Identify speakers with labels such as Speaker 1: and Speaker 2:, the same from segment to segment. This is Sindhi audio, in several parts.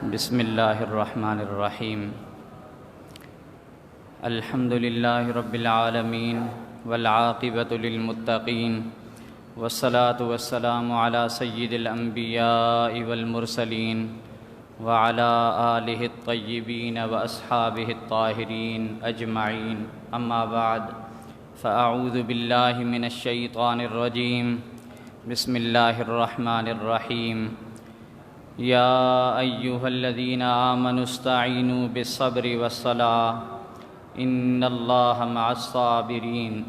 Speaker 1: بسم الله الرحمن الرحيم. الحمد لله رب العالمين والعاقبة للمتقين والصلاة والسلام على سيد الأنبياء والمرسلين وعلى آله الطيبين وأصحابه الطاهرين أجمعين. أما بعد، فأعوذ بالله من الشيطان الرجيم. بسم الله الرحمن الرحيم. يا أيها الذين آمنوا استعينوا بالصبر والصلاة إن الله مع الصابرين.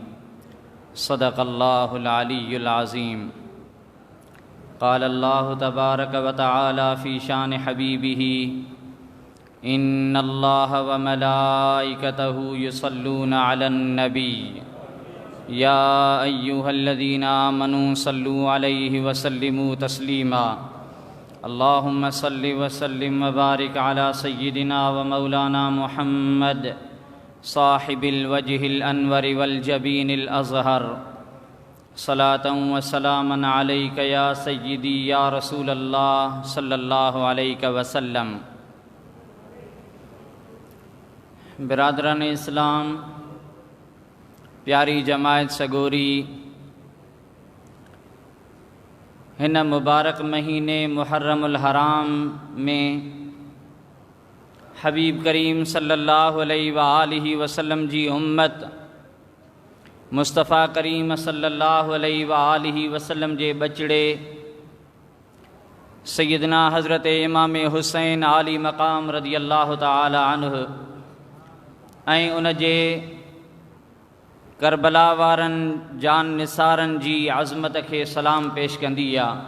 Speaker 1: صدق الله العلي العظيم. قال الله تبارك وتعالى في شان حبيبه: إن الله وملائكته يصلون على النبي يا أيها الذين آمنوا صلوا عليه وسلموا تسليما. اللهم صل وسلم وبارك على سيدنا ومولانا محمد صاحب الوجه الأنور والجبين الأزهر. صلاة وسلاما عليك يا سيدي يا رسول الله صلى الله عليه وسلم. برادران اسلام، प्यारी जमायत सगोरी، हिन मुबारक महीने मुहर्रमुल हराम में हबीब करीम सल्लल्लाहु अलैहि वआलिहि वसल्लम जी उम्मत मुस्तफ़ा करीम सल्लल्लाहु अलैहि वआलिहि वसल्लम जे बचड़े सैयदना हज़रत इमाम हुसैन आली मक़ाम रज़ी अल्लाह तआला अन्हु ऐं उन जे करबला वारनि जान निसारनि जी अज़मत खे सलाम पेश कंदी आहे،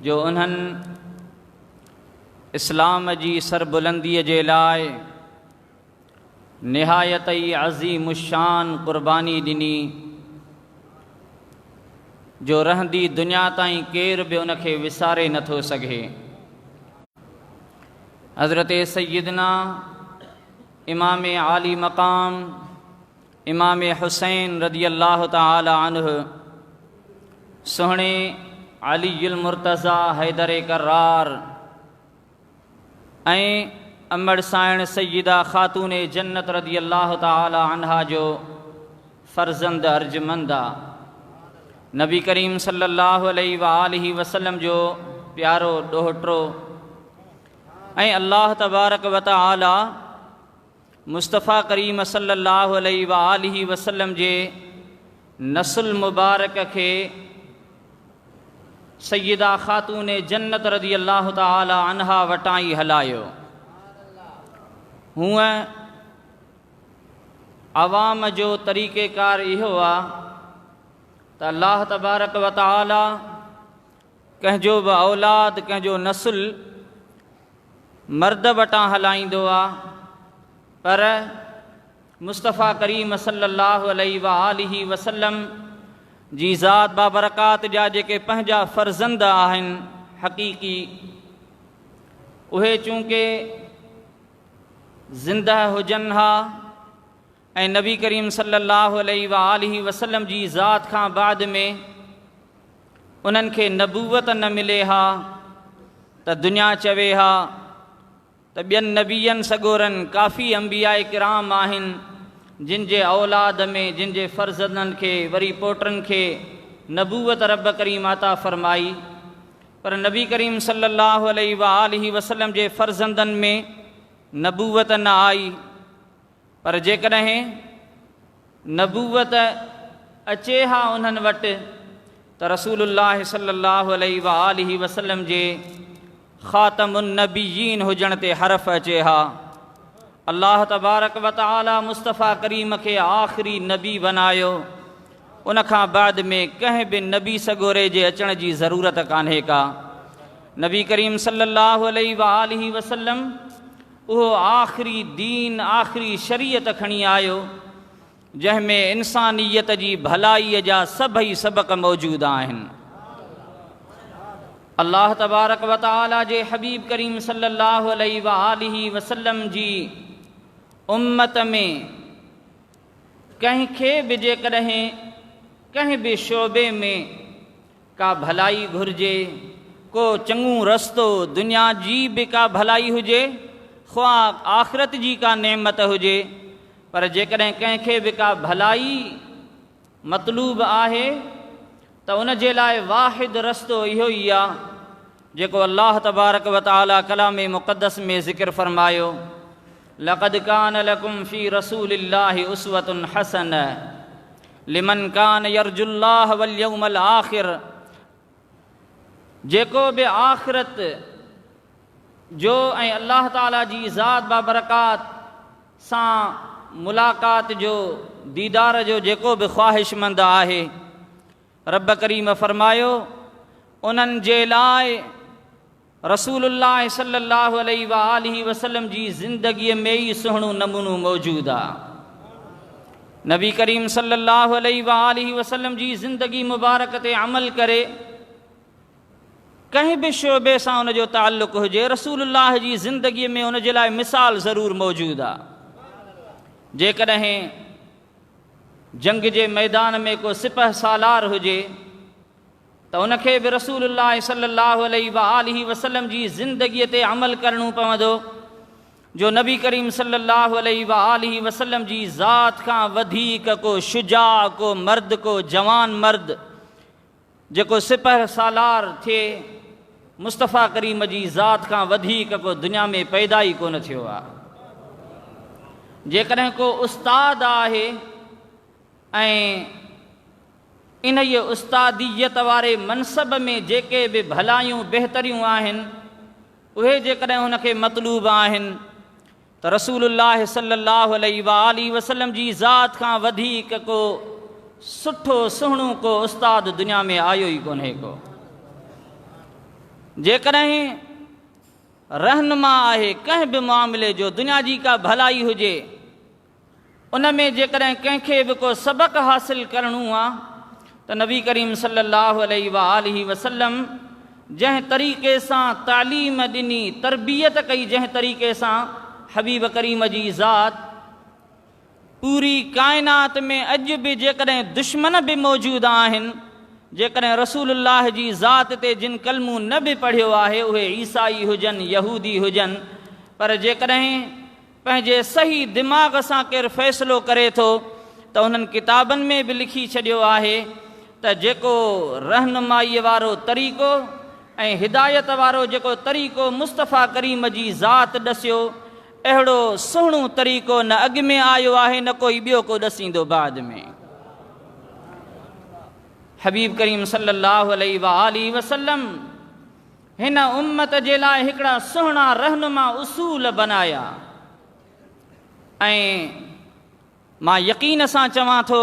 Speaker 1: जो उन्हनि इस्लाम जी सरबुलंदीअ जे लाइ निहायत ई अज़ीम शान क़ुर्बानी ॾिनी، जो रहंदी दुनिया ताईं केरु बि उनखे विसारे नथो सघे। हज़रत सैयदना इमाम आली मक़ाम इमाम हुसैन रज़ी अल्लाह तआला अन्हु सुहिणे अली मुर्तज़ा हैदर करार ऐं अमड़ साइण सैयदा ख़ातून जन्नत रज़ी अल्लाह तआला अन्हा जो फ़र्ज़ंद अर्जमंद आहे। नबी करीम सल्लल्लाहु अलैहि वआलिहि वसल्लम जो प्यारो ॾोहटरो ऐं अल्लाह तबारक व तआला मुस्तफ़ा करीम सल्लल्लाहु अलैहि वआलिहि वसल्लम जे नस्ल मुबारक खे सैयदा ख़ातून जन्नत रज़ी अल्लाह तआला अन्हा वटां ई हलायो। हूअं आवाम जो तरीक़ेकार इहो आहे त अल्लाह तबारक व तआला कंहिंजो बि औलाद कंहिंजो नस्ल मर्द वटां हलाईंदो आहे، पर मुस्तफ़ा करीम सल्लल्लाहु अलैहि वआलिहि वसल्लम जी ज़ात बाबरकात जा जेके पंहिंजा फ़र्ज़ंद आहिनि हक़ीक़ी، उहे चूंकि ज़िंदा हुजनि हा ऐं नबी करीम सल्लल्लाहु अलैहि वआलिहि वसल्लम जी ज़ात खां बाद में उन्हनि खे नबूवत न मिले हा त दुनिया चवे हा त ॿियनि नबियनि सगोरनि काफ़ी अंबिया किराम आहिनि जिन जे औलाद में जिन जे फ़र्ज़ंदनि खे वरी पोटनि खे नबूवत रब करीम अता फरमाई، पर नबी करीम सल्लल्लाहु अलैहि वआलिहि वसल्लम जे फ़र्ज़ंदनि में नबूवत न आई। पर जेकॾहिं नबूवत अचे हा उन्हनि वटि त रसूलुल्लाह सल्लल्लाहु अलैहि वआलिहि वसल्लम जे ख़ातमुन नबिय्यीन हुजण ते हरफ़ अचे हा। अल्लाह तबारक व तआला मुस्तफ़ा करीम खे आख़िरी नबी बनायो, उन खां बाद में कंहिं बि नबी सगोरे जे अचण जी ज़रूरत कान्हे का। नबी करीम सल्लल्लाहु अलैहि वआलिहि वसल्लम उहो आख़िरी दीन आख़िरी शरीयत खणी आयो जंहिंमें इंसानियत जी भलाईअ जा सभई सबक़ मौजूद आहिनि। अल्लाह तबारक व तआला जे हबीब करीम सल्लल्लाहु अलैहि वआलिहि वसल्लम जी उम्मत में कंहिंखे बि जेकॾहिं कंहिं बि शोबे में का भलाई घुर्जे، ڪو چڱو رستو، دنيا جي به ڪا ڀلائي هجي، خواه آخرت جي ڪا نعمت هجي، پر جيڪڏهن ڪنهن کي به ڪا ڀلائي مطلوب آهي ته ان جي لاء واحد رستو اهو ئي آ، جيڪو الله تبارڪ و تعالي ڪلام مقدس ۾ ذڪر فرمايو، لقد ڪان لڪم في رسول الله اسوة حسنة لمن ڪان يرجو الله واليوم الآخر جيڪو به آخرت جو ۽ الله تعالي جي ذات بابرڪات سان ملاقات جو، ديدار جو جيڪو به خواهشمند آهي، رب ڪريم فرمايو، انهن جي لاء رسول الله صلي الله عليه واٰله وسلم جي زندگيء ۾ ئي سهڻو نمونو موجود آ. نبي ڪريم صلي الله عليه واٰله وسلم جي زندگي مبارڪ تي عمل ڪري ڪنهن به شعبي سان ان جو تعلق هجي، رسول الله جي زندگيء ۾ ان جي لاء مثال ضرور موجود آ. جيڪڏهن جنگ جي ميدان ۾ ڪو سپهه سالار هجي ته ان کي به رسول الله صلي الله عليه واٰله وسلم جي زندگيء تي عمل ڪرڻو پوندو، جو نبي ڪريم صلي الله عليه واٰله وسلم جي ذات کان وڌيڪ ڪو شجاع، ڪو مرد، ڪو جوان مرد جيڪو سپهه سالار ٿئي، مصطفيٰ ڪريم جي ذات کان وڌيڪ ڪو دنيا ۾ پيدا ئي ڪونه ٿيو آهي. جيڪڏهن ڪو استاد آهي ۽ انهيء استاديت واري منصب ۾ جيڪي به ڀلايون بهتريون آهن، اهي جيڪڏهن هن کي مطلوب آهن ته رسول الله صلي الله عليه واٰله وسلم جي ذات کان وڌيڪ ڪو سٺو سهڻو ڪو استاد دنيا ۾ آيو ئي ڪونهي ڪو. جيڪڏهن رهنما آهي ڪنهن به معاملي جو، دنيا جي ڪا ڀلائي هجي، ان ۾ جيڪڏهن ڪنهن کي به ڪو سبق حاصل ڪرڻو آ ته نبي ڪريم صلي الله عليه واٰله وسلم جنهن طريقي سان تعليم ڏني، تربيت ڪئي، جنهن طريقي سان حبيب ڪريم جي ذات پوري ڪائنات ۾ اڄ به جيڪڏهن دشمن به موجود آهن، جيڪڏهن رسول الله جي ذات تي جن ڪلمو نه به پڙهيو آهي اهي عيسائي هجن، يهودي هجن، پر جيڪڏهن پنهنجي صحيح دماغ سان ڪير فيصلو ڪري ٿو ته انهن ڪتابن ۾ به لکي ڇڏيو آهي ته جيڪو رهنمائيء وارو طريقو ۽ هدايت وارو جيڪو طريقو مصطفيٰ ڪريم جي ذات ڏسيو اهڙو سهڻو طريقو نه اڳ ۾ آيو آهي نه ڪوئي ٻيو ڪو ڏسيندو بعد ۾. حبيب ڪريم صلي الله عليه واٰله وسلم هن امت جي لاء هڪڙا سهڻا رهنما اصول بنايا ۽ مان يقين سان چوان ٿو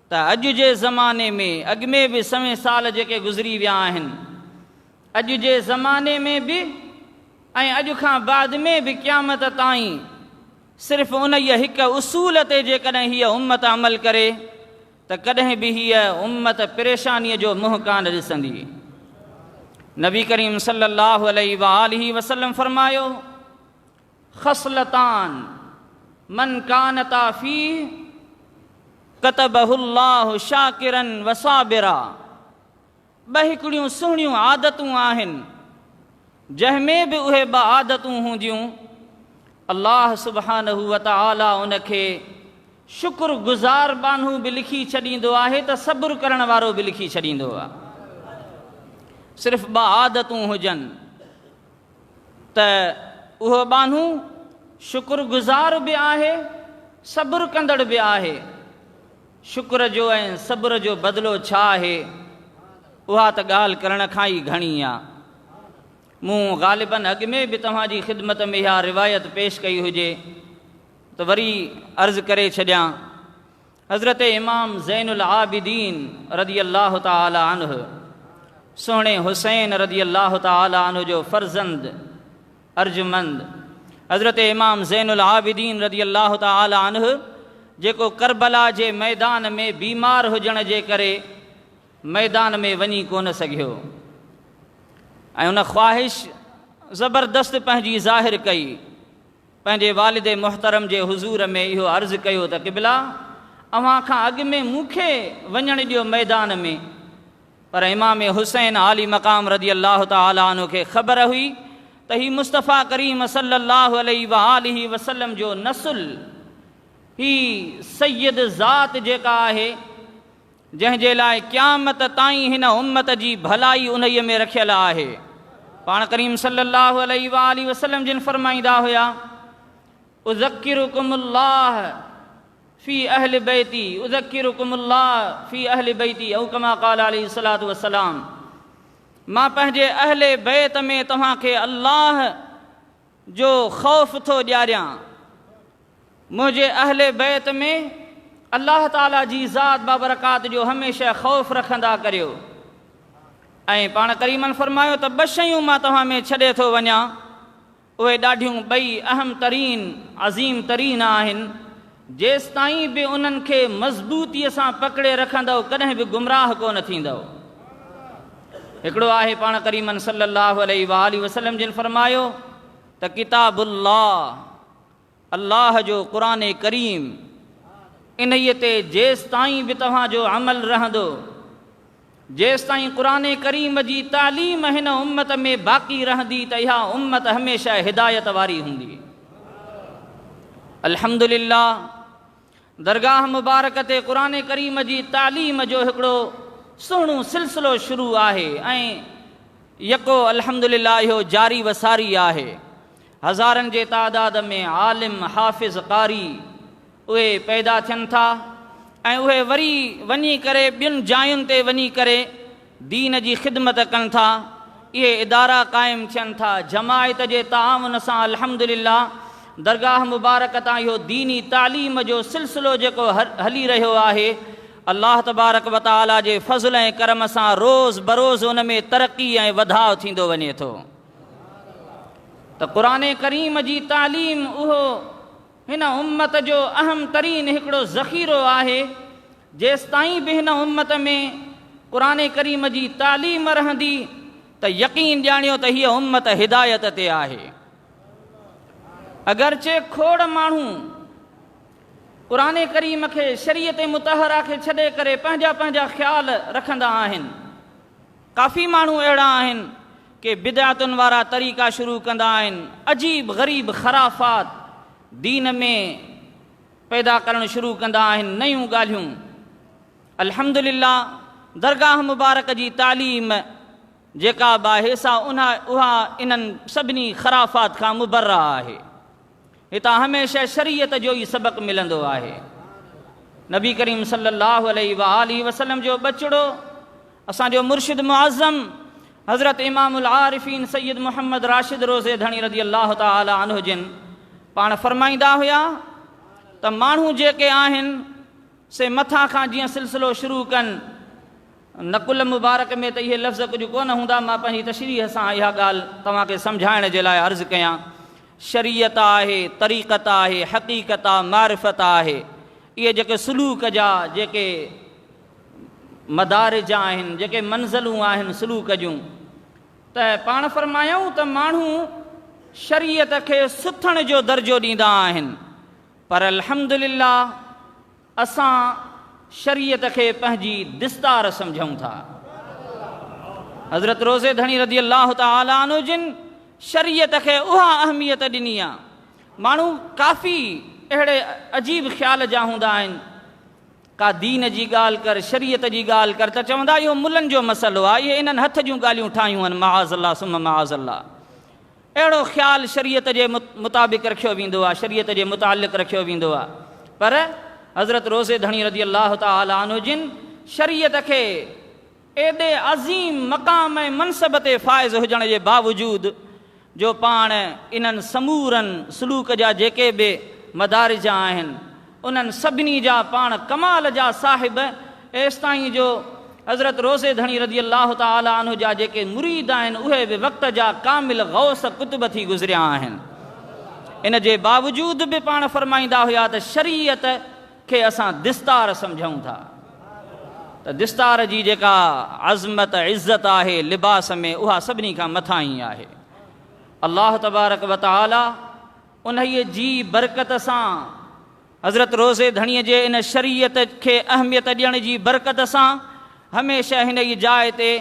Speaker 1: ته اڄ جي زماني ۾ اڳ ۾ به سوين سال جيڪي گذري ويا آهن اڄ جي زماني ۾ به ۽ اڄ کان بعد ۾ به قيامت تائين صرف انهيء هڪ اصول تي جيڪڏهن هيء امت عمل ڪري ته ڪڏهن به هيء امت پريشانيء جو منهن ڪانه ڏسندي. نبي ڪريم صلّي اللّٰه عليه واٰله وسلّم فرمايو، خصلتان من ڪانتا فيه ڪتبه الله شاڪرا وصابرا، ٻه هڪڙيون سهڻيون عادتون آهن، جنهن ۾ به اهي ٻه عادتون هونديون، الله سبحانه وتعاليٰ ان کي شڪر گذار ٻانهو به لکي ڇڏيندو آهي ته صبر ڪرڻ وارو به لکي ڇڏيندو آهي. صرف ٻه عادتون هجن ته اهو ٻانهو شڪر گذار به آهي، صبر ڪندڙ به آهي. شڪر جو ۽ صبر جو بدلو ڇا آهي، اها ته ڳالهه ڪرڻ کان ئي گهڻي آ. مون غالباً اڳ ۾ به توهان جي خدمت ۾ اها روايت پيش ڪئي هجي ته وري عرض ڪري ڇڏيان. حضرت امام زين العابدين رضي الله تعالٰي عنه سهڻي حسين رضي الله تعالٰي عنه جو فرزند ارجمند حضرت امام زين العابدين رضي الله تعالٰي عنه جيڪو ڪربلا جي ميدان ۾ بيمار هجڻ جي ڪري ميدان ۾ وڃي ڪونه سگهيو ۽ ان خواهش زبردست پنهنجي ظاهر ڪئي، پنهنجي والد محترم جي حضور ۾ اهو عرض ڪيو ته قبلا اوهان کان اڳ ۾ مون کي وڃڻ ڏيو ميدان ۾. پر امام حسين عالي مقام رضي الله تعالٰي عنه کي خبر هئي ته هي مصطفيٰ ڪريم صلّي الله عليه واٰله وسلّم جو نسل، هي سيد ذات جيڪا آهي، جنهن جي لاء قيامت تائين هن امت جي ڀلائي انهيء ۾ رکيل آهي. پاڻ ڪريم صلّي الله عليه واٰله وسلّم جن فرمائيندا هيا، اذڪرڪم الله في اهل بيتي اذڪرڪم الله في اهل بيتي او ڪما قال عليه الصلوة والسلام مان پنهنجي اهل بيت ۾ توهان کي الله جو خوف ٿو ڏياريان منهنجي اهل بيت ۾ الله تعالي جي ذات بابرڪات جو هميشه خوف رکندا ڪريو ۽ پاڻ ڪريمن فرمايو ته ٻه شيون مان توهان ۾ ڇڏي ٿو وڃان اهي ڏاڍيون ٻئي اهم ترين، عظيم ترين، آهن، جيستائين به انهن کي مضبوطيء سان پڪڙي رکندؤ ڪڏهن به گمراهه ڪو نه ٿيندؤ. هڪڙو آهي پاڻ ڪريمن صلّي اللّٰه عليه واٰله وسلّم جن فرمايو ته ڪتاب الله، الله جو قرآن ڪريم، انهيء تي جيستائين به توهان جو عمل رهندو، جيستائين قرآن ڪريم جي تعليم هن امت ۾ باقي رهندي ته اها امت هميشه هدايت واري هوندي. الحمدلله درگاهه مبارڪ تي قرآن ڪريم جي تعليم جو هڪڙو سهڻو سلسلو شروع آهي ۽ يڪو الحمدلله اهو جاري و ساري آهي. هزارن جي تعداد ۾ عالم، حافظ، قاري اهي پيدا ٿين ٿا ۽ اهي وري وڃي ڪري ٻين جاين تي وڃي ڪري دين جي خدمت ڪن ٿا، اهي ادارا قائم ٿين ٿا، جماعت جي تعاون سان الحمدلله درگاهه مبارڪ تان اهو ديني تعليم جو سلسلو جيڪو هلي رهيو آهي الله تبارڪ وتعالي جي فضل ۽ ڪرم سان روز بروز ان ۾ ترقي ۽ وڌاء ٿيندو وڃي ٿو ته قرآن ڪريم جي تعليم اهو هن امت جو اهم ترين هڪڙو ذخيرو آهي، جيستائين به هن امت ۾ قرآن ڪريم جي تعليم رهندي ته يقين ڄاڻيو ته هيء امت هدايت تي آهي. اگرچه کوڙ ماڻهو قرآن ڪريم کي شريعت مطهره کي ڇڏي ڪري پنهنجا پنهنجا خيال رکندا آهن. ڪافي ماڻهو اهڙا آهن ڪي بدعتن وارا طريقا شروع ڪندا آهن، عجيب غريب خرافات دين ۾ پيدا ڪرڻ شروع ڪندا آهن، نيون ڳالهيون. الحمدلله درگاهه مبارڪ جي تعليم جيڪا به آهي سا اها انهن سڀني خرافات کان مبرا آهي. هتان هميشه شريعت جو ئي سبق ملندو آهي. نبي ڪريم صلي الله عليه واٰله وسلم جو ٻچڙو اسان جو مرشد معظم حضرت امام العارفين سيد محمد راشد روضي ڌڻي رضي الله تعالٰي عنه جن پاڻ فرمائيندا هيا ته ماڻهو جيڪي آهن سي مٿان کان جيئن سلسلو شروع ڪن نقل مبارڪ ۾ ته اهي لفظ ڪجهه ڪونه هوندا مان پنهنجي تشريح سان اها ڳالهه توهان کي سمجهائڻ جي لاء عرض ڪيان شريعت آهي طريقت آهي حقيقت آ معرفت آهي اهي جيڪي سلوڪ جا جيڪي مدارج آهن، جيڪي منزلون آهن سلوڪ جون، ته پاڻ فرمايائون ته ماڻهو شريعت کي سٿڻ جو درجو ڏيندا آهن، پر الحمدلله اسان شريعت کي پنهنجي دستار سمجهون ٿا. حضرت روضي ڌڻي رضي الله تعالٰي عنه جن شريعت کي اها اهميت ڏني آ. ماڻهو ڪافي اهڙي عجيب خيال جا هوندا آهن. ڪا دين جي ڳالهه ڪر، شريعت جي ڳالهه ڪر ته چوندا اهو ملن جو مسئلو آهي، اهي انهن هٿ جون ڳالهيون ٺاهيون آهن، معاذ الله ثم معاذ الله. اهڙو خيال شريعت جي مطابق رکيو ويندو آهي، شريعت جي متعلق رکيو ويندو آهي. پر حضرت روضي ڌڻي رضي الله تعالٰي عنه جن شريعت کي ايڏي عظيم مقام ۽ منصب تي فائز هجڻ جي باوجود جو پاڻ انهن سمورن سلوڪ جا جيڪي به مدارج آهن انهن سڀني جا پاڻ ڪمال جا صاحب ايستائين جو حضرت روضي ڌڻي رضي الله تعالٰي عنه جا جيڪي مريد آهن اهي به وقت جا ڪامل غوث قطب ٿي گذريا آهن ان جي باوجود به پاڻ فرمائيندا هيا ته شريعت کي اسان دستار سمجهون ٿا ته دستار جي جيڪا عظمت عزت آهي لباس ۾ اها سڀني کان مٿاهين آهي. الله تبارڪ و تعالي انهيء جي برڪت سان حضرت روضي ڌڻيء جي ان شريعت کي اهميت ڏيڻ جي برڪت سان هميشه هن ئي جاء تي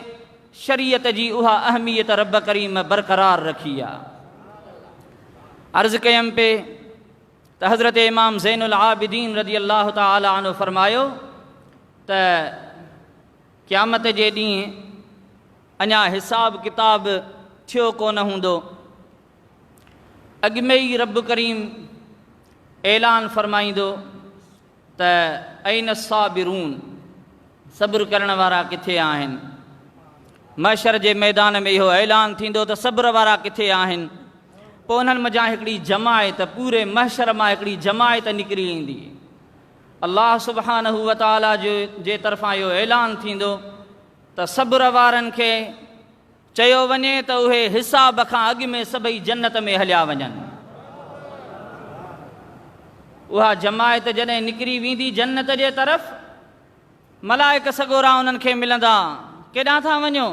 Speaker 1: شريعت جي اها اهميت رب ڪريم برقرار رکي آ. عرض ڪيم پي ته حضرت امام زين العابدين رضي الله تعالٰي عنه فرمايو ته قيامت جي ڏينهن اڃا حساب ڪتاب ٿيو ڪونه هوندو، اڳ ۾ ئي رب ڪريم اعلان فرمائيندو ته اين الصابرون، صبر ڪرڻ وارا ڪٿي آهن؟ محشر جي ميدان ۾ اهو اعلان ٿيندو ته صبر وارا ڪٿي آهن؟ پوء انهن منجهان هڪڙي جماعت، پوري محشر مان هڪڙي جماعت نڪري ايندي. الله سبحانه وتعاليٰ جي طرفان اهو اعلان ٿيندو ته صبر وارن کي چيو وڃي ته اهي حساب کان اڳ ۾ سڀئي جنت ۾ هليا وڃن. اها جماعت جڏهن نڪري ويندي جنت جي طرف، ملائڪ سڳورا انهن کي ملندا، ڪيڏانهن ٿا وڃو؟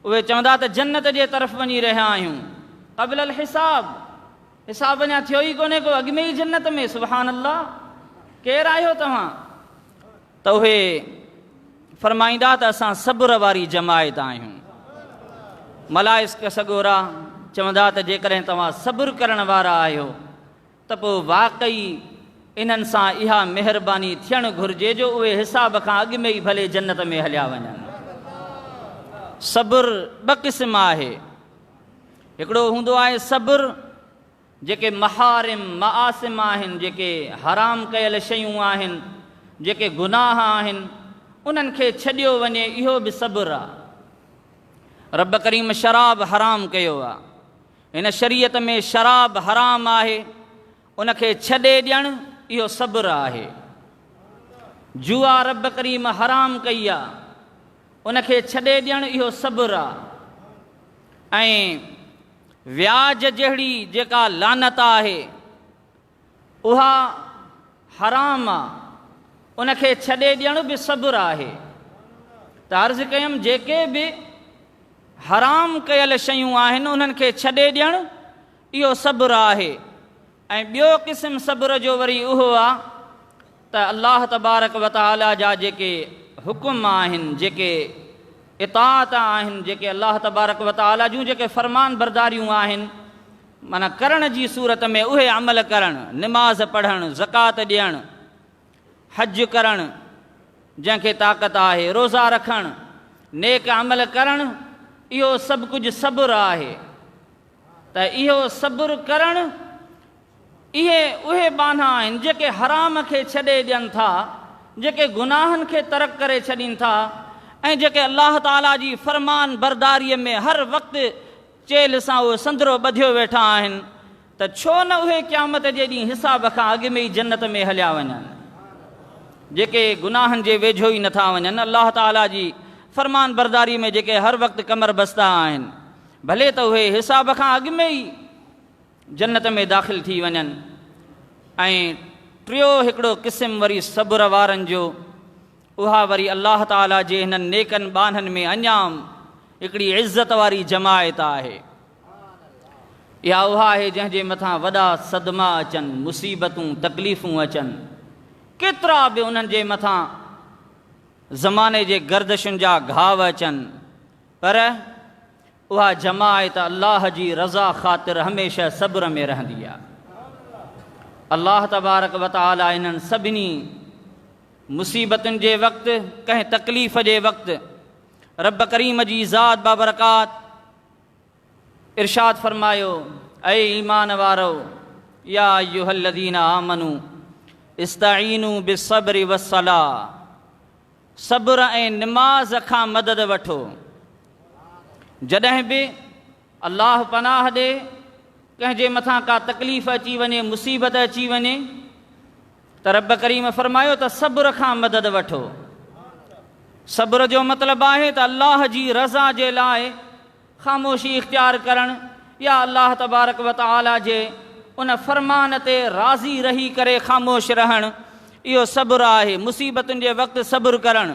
Speaker 1: اهي چوندا ته جنت جي طرف وڃي رهيا آهيون. قبل الحساب، حساب اڃا ٿيو ئي ڪونهي ڪو، اڳ ۾ ئي جنت ۾، سبحان الله! ڪير آهيو توهان؟ ته اهي فرمائيندا ته اسان صبر واري جماعت آهيون. ملائڪ سڳورا چوندا ته جيڪڏهن توهان صبر ڪرڻ وارا آهيو ته پوء واقعي انهن سان اها مهرباني ٿيڻ گهرجي جو اهي حساب کان اڳ ۾ ئي ڀلي جنت ۾ هليا وڃن. صبر ٻه قسم آهي. هڪڙو هوندو آهي صبر جيڪي محارم، معاصم آهن، جيڪي حرام ڪيل شيون آهن، جيڪي گناهه آهن، انهن کي ڇڏيو وڃي اهو به صبر آ. رب ڪريم شراب حرام ڪيو آ. هن شريعت ۾ شراب حرام آهي، ان کي ڇڏي ڏيڻ اهو صبر آهي. جوا رب ڪريم حرام ڪئي آ، ان کي ڇڏي ڏيڻ اهو صبر آ. ۽ وياج جهڙي جيڪا لعنت آهي اها حرام آ، ان کي ڇڏي ڏيڻ به صبر آهي. ته عرض ڪيم جيڪي به حرام ڪيل شيون آهن انهن کي ڇڏي ڏيڻ اهو صبر آهي ۽ ٻيو قسم صبر جو وري اهو آ ته الله تبارڪ و تعاليٰ جا جيڪي حڪم آهن، جيڪي اطاعت آهن، جيڪي الله تبارڪ و تعاليٰ جون جيڪي فرمان برداريون آهن، معنيٰ ڪرڻ جي صورت ۾ اهي عمل ڪرڻ، نماز پڙهڻ، زڪوات ڏيڻ، حج ڪرڻ، جنهن کي طاقت آهي، روزا رکڻ، نيڪ عمل ڪرڻ، اهو سڀ ڪجهه صبر آهي. ته اهو صبر ڪرڻ اهي اهي ٻانها آهن جيڪي حرام کي ڇڏي ڏين ٿا، جيڪي گناهن کي ترڪ ڪري ڇڏين ٿا ۽ جيڪي الله تعاليٰ جي فرمان برداريء ۾ هر وقت چيلهه سان اهو سندرو ٻڌيو ويٺا آهن ته ڇو نه اهي قيامت جي ڏينهن حساب کان اڳ ۾ ئي جنت ۾ هليا وڃن. جيڪي گناهن جي ويجهو ئي نٿا وڃن، الله تعاليٰ جي فرمان برداريء ۾ جيڪي هر وقت ڪمر بسته آهن، ڀلي ته اهي حساب کان اڳ ۾ ئي جنت ۾ داخل ٿي وڃن ۽ ٽيو هڪڙو قسم وري صبر وارن جو اها وري الله تعالي جي هنن نيڪن ٻانهن ۾ اڃا هڪڙي عزت واري جماعت آهي. اها اها آهي جنهن جي مٿان وڏا صدما اچن، مصيبتون، تڪليفون اچن، ڪيترا به انهن جي مٿان زماني جي گردشن جا گهاو اچن، پر اها جماعت الله جي رضا خاطر هميشه صبر ۾ رهندي آهي. الله تبارڪ و تعالي انهن سڀني مصيبتن جي وقت، ڪنهن تڪليف جي وقت رب ڪريم جي ذات بابرڪات ارشاد فرمايو، اي ايمان وارؤ! يا ايها الذين آمنوا استعينوا بالصبر والصلاة صبر ۽ نماز کان مدد وٺو. جڏهن به، الله پناهه ڏي، ڪنهن جي مٿان ڪا تڪليف اچي وڃي، مصيبت اچي وڃي ته رب ڪريم فرمايو ته صبر کان مدد وٺو. صبر جو مطلب آهي ته الله جي رضا جي لاء خاموشي اختيار ڪرڻ يا الله تبارڪ و تعالي جي ان فرمان تي راضي رهي ڪري خاموش رهڻ اهو صبر آهي، مصيبتن جي وقت صبر ڪرڻ.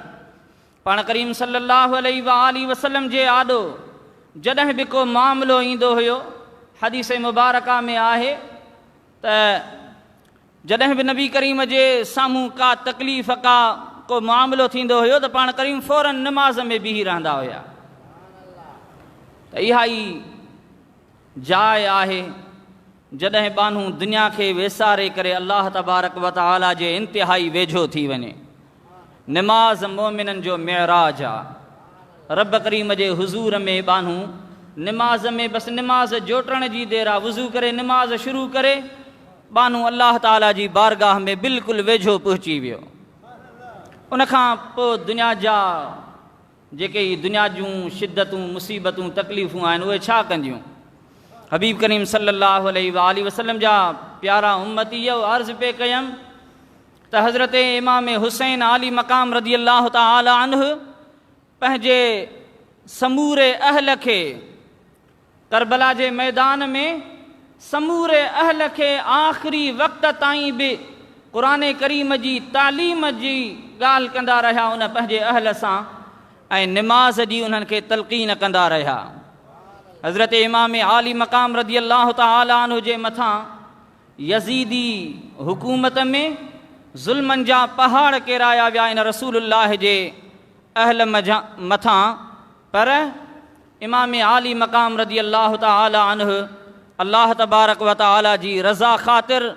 Speaker 1: پاڻ ڪريم صلي الله عليه واٰله وسلم جي آڏو جڏهن به ڪو معاملو ايندو هيو، حديث مبارڪه ۾ آهي ته جڏهن به نبي ڪريم جي سامهون ڪا تڪليف ڪا ڪو معاملو ٿيندو هيو ته پاڻ ڪريم فورن نماز ۾ بيهي رهندا هيا. ته اها ئي جاء آهي جڏهن ٻانهو دنيا کي ويساري ڪري الله تبارڪ و تعاليٰ جي انتهائي ويجهو ٿي وڃي. نماز مؤمنن جو معراج آ. رب ڪريم جي حضور ۾ ٻانهو نماز ۾ بس نماز جوٽڻ جي دير آ، وضو ڪري نماز شروع ڪري ٻانهو الله تعاليٰ جي بارگاهه ۾ بلڪل ويجهو پهچي ويو. ان کان پوء دنيا جا جيڪي هي دنيا جون شدتون، مصيبتون، تڪليفون آهن اهي ڇا ڪنديون؟ حبيب ڪريم صلي الله عليه واٰله وسلم جا پيارا امتي اهو عرض پئي ڪيم ته حضرت امام حسين عالي مقام رضي الله تعالٰي عنه پنهنجي سموري اهل کي ڪربلا جي ميدان ۾ سموري اهل کي آخري وقت تائين به قرآن ڪريم جي تعليم جي ڳالهه ڪندا رهيا ان پنهنجي اهل سان ۽ نماز جي انهن کي تلقين ڪندا رهيا. حضرت امام عالي مقام رضي الله تعالٰي عنه جي مٿان يزيدي حڪومت ۾ ظلمن جا پهاڙ ڪيرايا ويا ان رسول الله جي اهل مٿان پر امام عالي مقام رضي الله تعالٰي عنه الله تبارڪ و تعالٰي جي رضا خاطر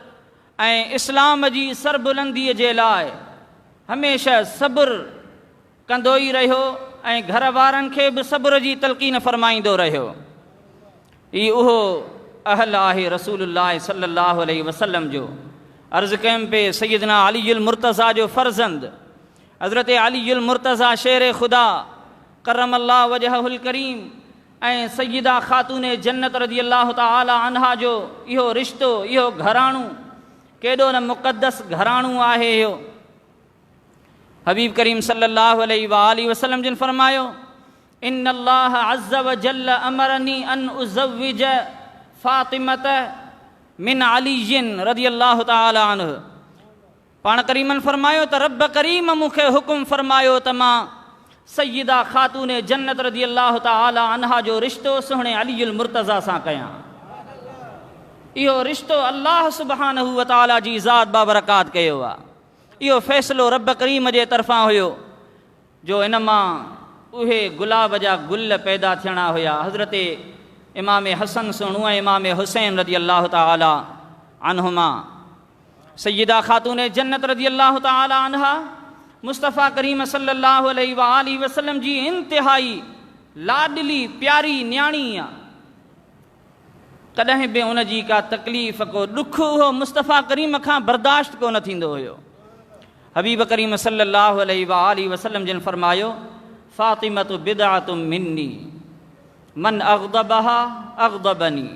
Speaker 1: ۽ اسلام جي سربلندي جي لاء هميشه صبر ڪندو ئي رهيو ۽ گهر وارن کي به صبر جي تلقين فرمائيندو رهيو. هي اهو اهل آهي رسول الله صلي الله عليه وسلم جو. عرض ڪيم پئي سيدنا علي المرتضيٰ جو فرزند حضرت علي المرتضيٰ شير خدا ڪرم الله وجهه الڪريم ۽ سيده خاتون جنت رضي الله تعالٰي عنها جو اهو رشتو اهو گهراڻو ڪيڏو نه مقدس گهراڻو آهي اهو. حبيب ڪريم صلي الله عليه واٰله وسلم جن فرمايو ان الله عز وجل امرني ان ازوج فاطمه من علي رضي الله تعالٰي عنه پاڻ ڪريمن فرمايو ته رب ڪريم مون کي حڪم فرمايو ته مان سيده خاتون جنت رضي الله تعالٰي عنها جو رشتو سهڻي علي المرتضيٰ سان ڪيان. اهو رشتو الله سبحانه وتعالٰي جي ذات بابرڪات ڪيو آهي. اهو فيصلو رب ڪريم جي طرفان هيو جو ان مان اهي گلاب جا گل پيدا ٿيڻا هيا. حضرت امام حسن سهڻو ۽ امام حسين رضي الله تعالٰي عنهما. سيده خاتون جنت رضي الله تعالٰي عنها مصطفيٰ ڪريم صلي الله عليه واٰله وسلم جي انتهائي لاڏلي پياري نياڻي آ. ڪڏهن به ان جي ڪا تڪليف ڪو ڏک اهو مصطفيٰ ڪريم کان برداشت ڪو نه ٿيندو هيو. حبيب ڪريم صلي الله عليه واٰله وسلم جن فرمايو، فاطمة بضعة مني من اغضبها اغضبني.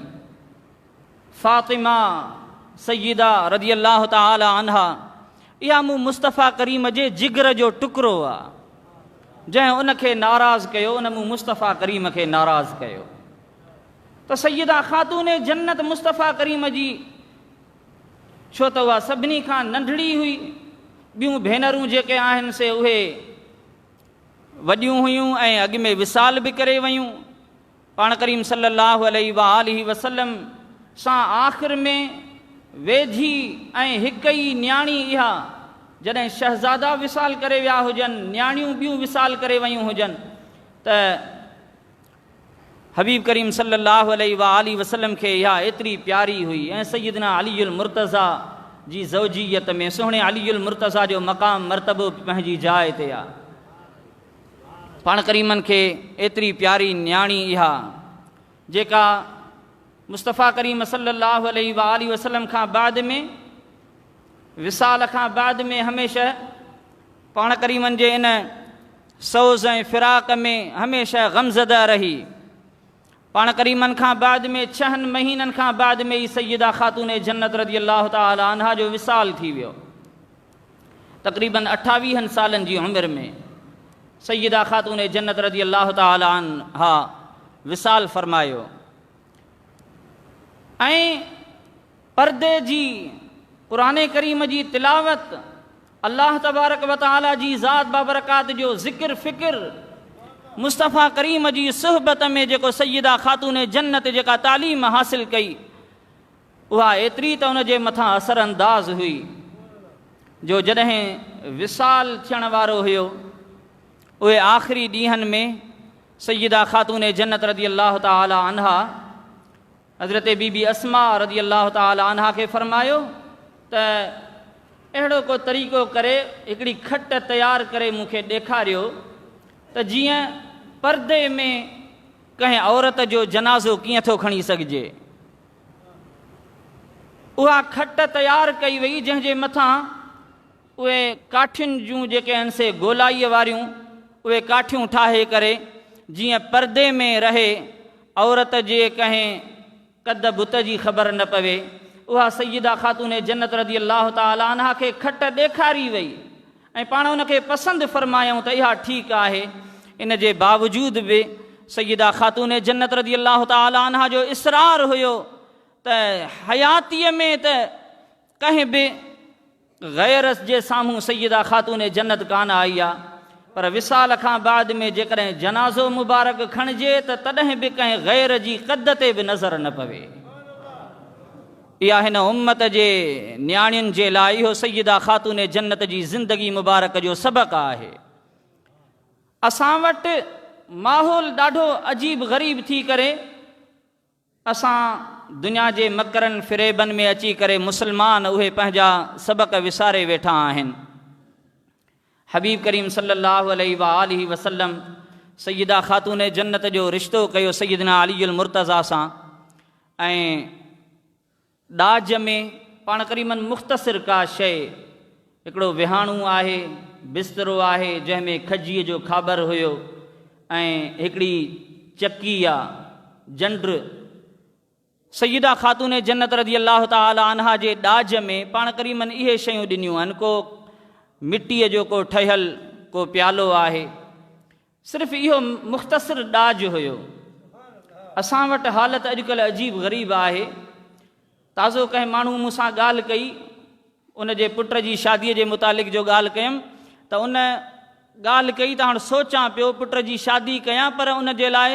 Speaker 1: فاطمه سيده رضي الله تعالٰي عنها اها مون مصطفيٰ ڪريم جي جگر جو ٽڪرو آ، جنهن ان کي ناراض ڪيو ان مون مصطفيٰ ڪريم کي ناراض ڪيو. ته سيده خاتون جنت مصطفيٰ ڪريم جي ڇو ته اها سڀني کان ننڍڙي هئي، ٻيون ڀينرون جيڪي آهن سي اهي وڏيون هيون ۽ اڳ ۾ وصال به ڪري ويون. پاڻ ڪريم صلّي اللّٰه عليه واٰله وسلّم سان آخر ۾ ويجهي ۽ هڪ ئي نياڻي اها جڏهن شهزادا وصال ڪري ويا هجن، نياڻيون ٻيون وصال ڪري ويون هجن ته حبيب ڪريم صلّي اللّٰه عليه واٰله وسلّم کي اها ايتري پياري هئي ۽ سيدنا علي المرتضيٰ جي زوجيت ۾ سهڻي علي المرتضيٰ جو مقام مرتبو به پنهنجي جاء تي آ. پاڻ ڪريمن کي ايتري پياري نياڻي اها جيڪا مصطفيٰ ڪريم صلي الله عليه واٰله وسلم کان بعد ۾ وصال کان بعد ۾ هميشه پاڻ ڪريمن جي ان سوز ۽ فراق ۾ هميشه غمزده رهي. پاڻ ڪريمن کان بعد ۾ ڇهن مهينن کان بعد ۾ ئي سيده خاتون جنت رضي الله تعالٰي عنها جو وصال ٿي ويو. تقريباً اٺاويهن سالن جي عمر ۾ سيده خاتون جنت رضي الله تعالٰي عنها وصال فرمايو ۽ پردي جي قرآن ڪريم جي تلاوت الله تبارڪ و تعالي جي ذات بابرڪات جو ذڪر فڪر مصطفيٰ ڪريم جي صحبت ۾ جيڪو سيده خاتون جنت جيڪا تعليم حاصل ڪئي اها ايتري ته ان جي مٿان اثر انداز هئي. جو جڏهن وصال ٿيڻ وارو هيو اهي آخري ڏينهن ۾ سيده خاتون جنت رضي الله تعالٰي عنها حضرت بي بي اسماء رضي الله تعالٰي عنها کي فرمايو ته اهڙو ڪو طريقو ڪري هڪڙي کٽ تيار ڪري مون کي ڏيکاريو ته جيئن پردي ۾ ڪنهن عورت جو جنازو ڪيئن ٿو کڻي سگهجي. اها کٽ تيار ڪئي وئي جنهن جي مٿان اهي ڪاٺين جون جيڪي آهن سي گولائيء واريون اهي ڪاٺيون ٺاهي ڪري جيئن پردي ۾ رهي عورت جي ڪنهن قد بت جي خبر نه پوي اها سيده خاتون جنت رضي الله تعالٰي عنها کي کٽ ڏيکاري وئي ۽ پاڻ ان کي پسند فرمايائون ته اها ٺيڪ آهي ان جي باوجود به سيده خاتون جنت رضي الله تعالٰي عنها جو اصرار هيو ته حياتيء ۾ ته ڪنهن به غير جي سامهون سيده خاتون جنت ڪانه آئي آ پر وصال کان بعد ۾ جيڪڏهن جنازو مبارڪ کڻجي ته تڏهن به ڪنهن غير جي قد تي به نظر نه پوي. اها هن امت جي نياڻين جي لاء اهو سيده خاتون جنت جي زندگي مبارڪ جو سبق آهي. اسان وٽ ماحول ڏاڍو عجيب غريب ٿي ڪري اسان دنيا جي مڪرن فريبن ۾ اچي ڪري مسلمان اهي پنهنجا سبق وساري ويٺا آهن. حبيب ڪريم صلي الله عليه واٰله وسلم سيده خاتون جنت جو رشتو ڪيو سيدنا علي المرتضيٰ سان ۽ ڏاج ۾ پاڻ ڪريمن مختصر ڪا شيء هڪڙو وهاڻو آهي، بسترو آهي جنهن ۾ کجيء جو کاٻر هيو ۽ هڪڙي چڪي يا جنڊ سيده خاتون جنت رضي الله تعالٰي عنها جي ڏاج ۾ پاڻ ڪريمن اهي شيون ڏنيون آهن ڪو مٽيء جو ڪو ٺهيل ڪو پيالو آهي صرف اهو مختصر ڏاج هيو. اسان وٽ حالت اڄڪلهه عجيب غريب آهي. تازو ڪنهن ماڻهو مون سان ڳالهه ڪئي، ان جي پٽ جي شاديء جي متعلق جو ڳالهه ڪيم ته ان ڳالهه ڪئي ته هاڻ سوچان پيو پٽ جي شادي ڪيان پر ان جي لاء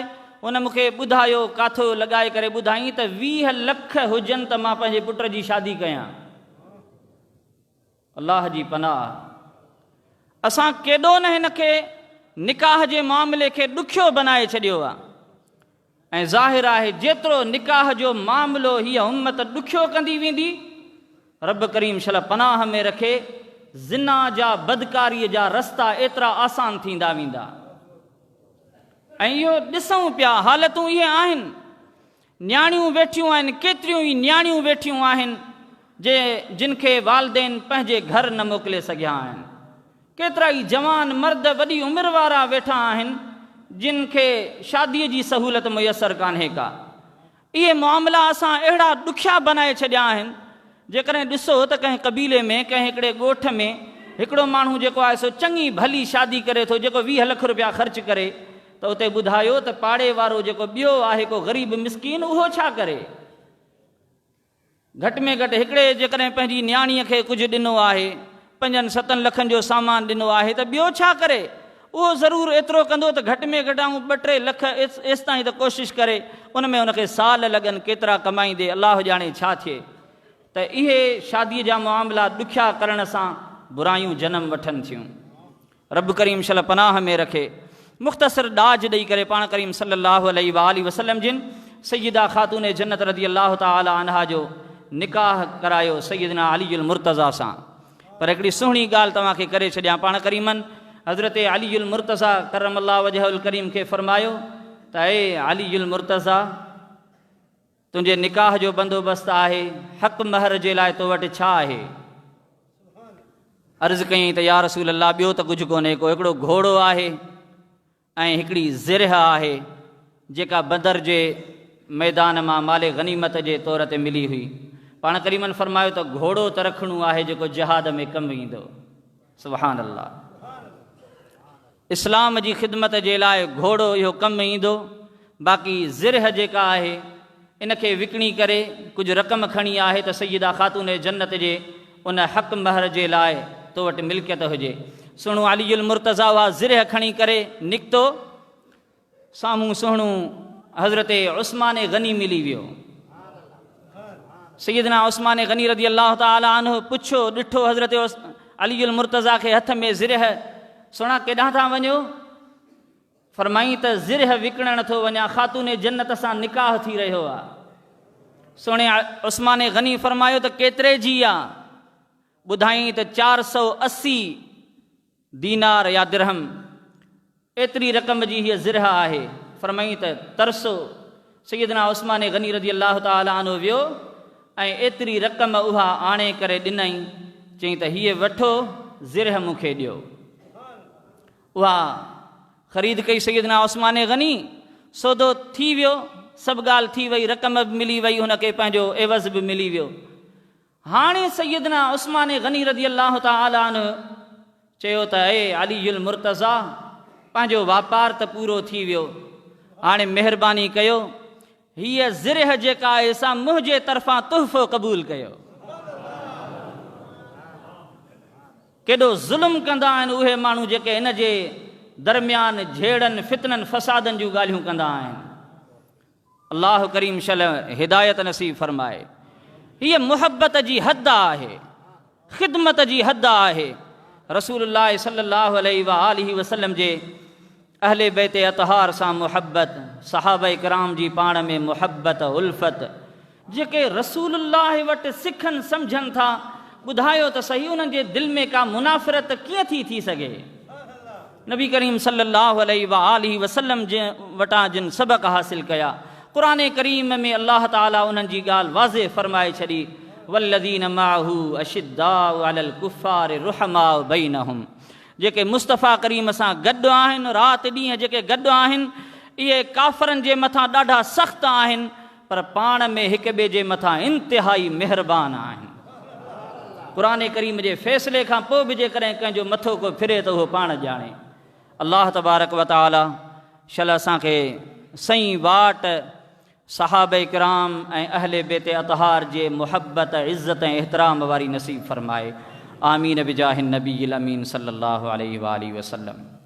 Speaker 1: ان مون کي ٻڌايو ڪاٿو لڳائي ڪري ٻڌائين ته 20 لک هجن ته مان پنهنجي پٽ جي شادي ڪيان. الله جي پناهه. اسان ڪيڏو نه هن کي نڪاح جي معاملي کي ڏکيو بنائي ڇڏيو آ ۽ ظاهر آهي جيترو نڪاح جو معاملو هيء امت ڏکيو ڪندي ويندي رب ڪريم شل پناهه ۾ رکي زنا جا بدڪاريء جا رستا ايترا آسان ٿيندا ويندا ۽ اهو ڏسون پيا حالتون اهي آهن نياڻيون ويٺيون آهن، ڪيتريون ئي نياڻيون ويٺيون آهن جي جن کي والدين پنهنجي گهر نه موڪلي سگهيا آهن. ڪيترا ئي جوان مرد وڏي عمر وارا ويٺا آهن جن کي شاديء جي سهولت ميسر ڪانهي ڪا. اهي معاملا اسان اهڙا ڏکيا بنائي ڇڏيا آهن، جيڪڏهن ڏسو ته ڪنهن قبيلي ۾ ڪنهن هڪڙي ڳوٺ ۾ هڪڙو ماڻهو جيڪو آهي سو چڱي ڀلي شادي ڪري ٿو جيڪو 20 لک رپيا خرچ ڪري ته اتي ٻڌايو ته پاڙي وارو جيڪو ٻيو آهي ڪو غريب مسڪين اهو ڇا ڪري؟ گهٽ ۾ گهٽ هڪڙي جيڪڏهن پنهنجي نياڻيء کي ڪجهه ڏنو آهي، پنجن ستن لکن جو سامان ڏنو آهي ته ٻيو ڇا ڪري؟ اهو ضرور ايترو ڪندو ته گهٽ ۾ گهٽ آئون ٻه ٽي لک ايستائين ته ڪوشش ڪري ان ۾ ان کي سال لڳن ڪيترا ڪمائيندي الله ڄاڻي ڇا ٿئي ته اهي شاديء جا معاملا ڏکيا ڪرڻ سان برايون جنم وٺن ٿيون. رب ڪريم شل پناهه ۾ رکي. مختصر ڏاج ڏئي ڪري پاڻ ڪريم صلي الله عليه واٰله وسلم جن سيده خاتون جنت رضي الله تعالٰي عنها جو نڪاح ڪرايو سيدنا علي المرتضيٰ سان. پر هڪڙي سهڻي ڳالهه توهان کي ڪري ڇڏيان پاڻ ڪريمن حضرت علي المرتضيٰ ڪرم الله وجهه الڪريم کي فرمايو ته اي علي المرتضيٰ! تنهنجي نڪاح جو بندوبست آهي، حق مهر جي لاء تو وٽ ڇا آهي؟ عرض ڪيائين ته يا رسول الله ٻيو ته ڪجهه ڪونهي ڪو هڪڙو گهوڙو آهي ۽ هڪڙي زرهه آهي جيڪا بدر جي ميدان مان مال غنيمت جي طور تي ملي هئي. پاڻ ڪريمن فرمايو ته گهوڙو ته رکڻو آهي جيڪو جهاد ۾ ڪم ايندو. سبحان الله. اسلام جي خدمت جي لاء گهوڙو اهو ڪم ايندو، باقي زرهه جيڪا آهي ان کي وڪڻي ڪري ڪجهه رقم کڻي آهي ته سيده خاتون جنت جي ان حق مهر جي لاء تو وٽ ملڪيت هجي. سهڻو علي المرتضيٰ اها زرهه کڻي ڪري نڪتو، سامهون سهڻو حضرت عثمان غني ملي ويو. سيدنا عثمان غني رضي الله تعالٰي عنه پڇيو، ڏٺو حضرت علي المرتضيٰ کي هٿ ۾ زرهه، سهڻا ڪيڏانهن ٿا وڃو؟ فرمائين ته زرهه وڪڻڻ ٿو وڃان، خاتون جنت سان نڪاح ٿي رهيو آ. سهڻي عثمان غني فرمايو ته ڪيتري جي آ؟ ٻڌائين ته 480 دينار يا درهم، ايتري رقم جي هيء زرهه آهي. فرمائين ته ترسو. سيدنا عثمان غني رضي الله تعالٰي عنه ويو ۽ ايتري رقم اها آڻي ڪري ڏنائين. چيائين ته هيء وٺو، زرهه مون کي ڏيو. اها خريد ڪئي سيدنا عثمان غني، سودو ٿي ويو، سڀ ڳالهه ٿي وئي، رقم به ملي وئي، هن کي پنهنجو عيوض به ملي ويو. هاڻي سيدنا عثمان غني رضي الله تعالٰي عنه چيو ته اي علي المرتضيٰ! پنهنجو واپار ته پورو ٿي ويو، هاڻي مهرباني ڪيو هيء زرهه جيڪا آهي سا منهنجي طرفان تحفو قبول ڪيو. ڪيڏو ظلم ڪندا آهن اهي ماڻهو جيڪي ان جي درميان جهيڙن، فتنن، فسادن جون ڳالهيون ڪندا آهن. الله ڪريم شل هدايت نصيب فرمائي. هيء محبت جي حد آهي، خدمت جي حد آهي. رسول الله صلي الله عليه واٰله وسلم جي اهل بيت اطهار سان محبت، صحابه ڪرام جي پاڻ ۾ محبت، الفت، جيڪي رسول الله وٽ سکن سمجهن ٿا، ٻڌايو ته سهي انهن جي دل ۾ ڪا منافرت ڪيئن ٿي ٿي سگهي؟ نبي ڪريم صلي الله عليه واٰله وسلم جي وٽان جن سبق حاصل ڪيا، قرآن ڪريم ۾ الله تعالي انهن جي ڳالهه واضح فرمائي ڇڏي، والذين معه اشداء علي الڪفار رحماء بينهم جيڪي مصطفيٰ ڪريم سان گڏ آهن، رات ڏينهن جيڪي گڏ آهن، اهي ڪافرن جي مٿان ڏاڍا سخت آهن، پر پاڻ ۾ هڪ ٻئي جي مٿان انتهائي مهربان آهن. قرآن ڪريم جي فيصلي کان پوء به جيڪڏهن ڪنهن جو مٿو ڪو ڦري ته اهو پاڻ ڄاڻي. الله تبارڪ و تعالي شل اسان کي سئين واٽ صحابه ڪرام ۽ اهل بيت اطهار جي محبت، عزت ۽ احترام واري نصيب فرمائي. آمين بجاه النبي الامين صلي الله عليه واٰله وسلم.